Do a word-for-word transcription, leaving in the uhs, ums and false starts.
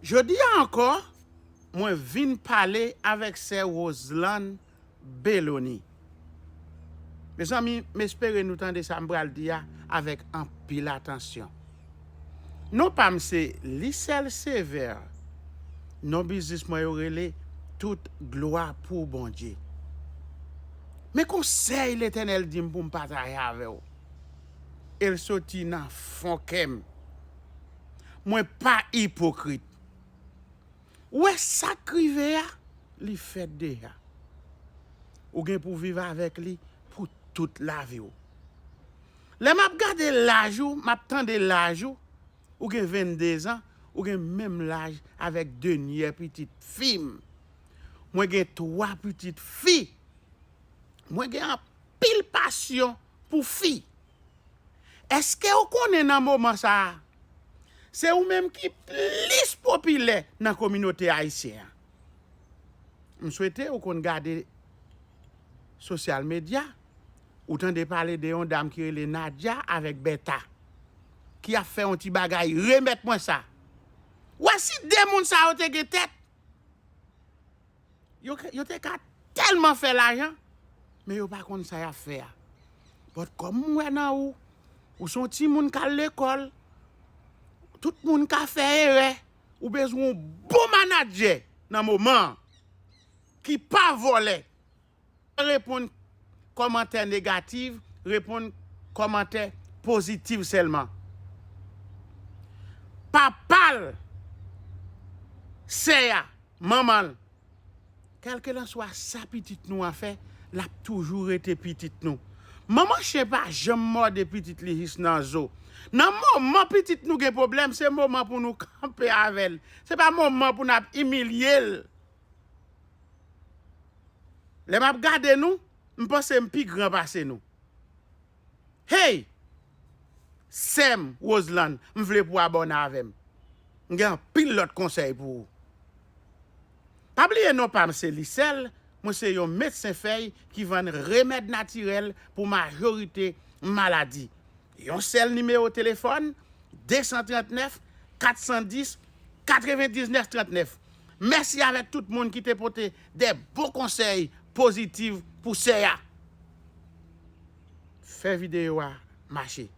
Jodi a ankò, mwen vin pale avèk sè Roseland Belony. Mezanmi, m espere nou tande sa m pral di a avèk anpil atansyon. Non pa m se Lisèl Sévère. Non biznis mwen yo rele Tout glwa pou Bondye. Men konsèy Letènèl di m pou m pataje avè w. E l soti nan fon kè m. Mwen pa ipokrit. Ou wè sa k rive a, li fèt deja. Ou gen pou viv avèk li pou tout lavi w. Lè m ap gade laj ou, m ap tande laj ou, ou gen venndezan, ou gen menm laj avèk denyè pitit fi m. Mwen gen twa pitit fi. Mwen gen anpil pasyon pou fi. Èske ou konnen nan moman sa a, se ou menm ki plis popilè nan kominote ayisyen an? M swete ou konn gade sosyal medya, ou tande pale de yon dam ki rele Nadia avèk Bèta, ki ap fè yon ti bagay, remèt mwen sa. Wè si de moun sa yo te gen tèt, yo, yo te ka tèlman fè lajan, men yo pa konn sa y ap fè a. But kòm m wè nan ou, ou se yon timoun k al lekòl, tout moun ka fè erè, ou bezwen yon bon manadjè nan moman an, ki pa vòlè. Reponn kòmantè negatif, reponn kòmantè pozitif sèlman. Papa l, sè a, manman l, kèlkelanswa sa pitit nou an fè, l ap toujou rete pitit nou. Manman chen pa janm mòde pitit li jis nan zo. Nan moman pitit nou gen pwoblèm, se moman pou nou kanpe avè l. Se pa moman pou n ap imilye l. Lè m ap gade nou, m panse m pi gran pase nou. Hey! Sè m, Roseland, m vle pou w abòne avè m. M gen anpil lòt konsèy pou ou. Pa bliye non pa m se Lisèl, mwen se yon medsen fèy ki vann remèd natirèl pou majorite maladi. Yon sèl nimewo telefòn, de san trannèf, kat san dis, katrevendiznèf trannèf. Mèsi avèk tout moun ki te pote de bon konsèy pozitif pou sè a. Fè videyo a mache.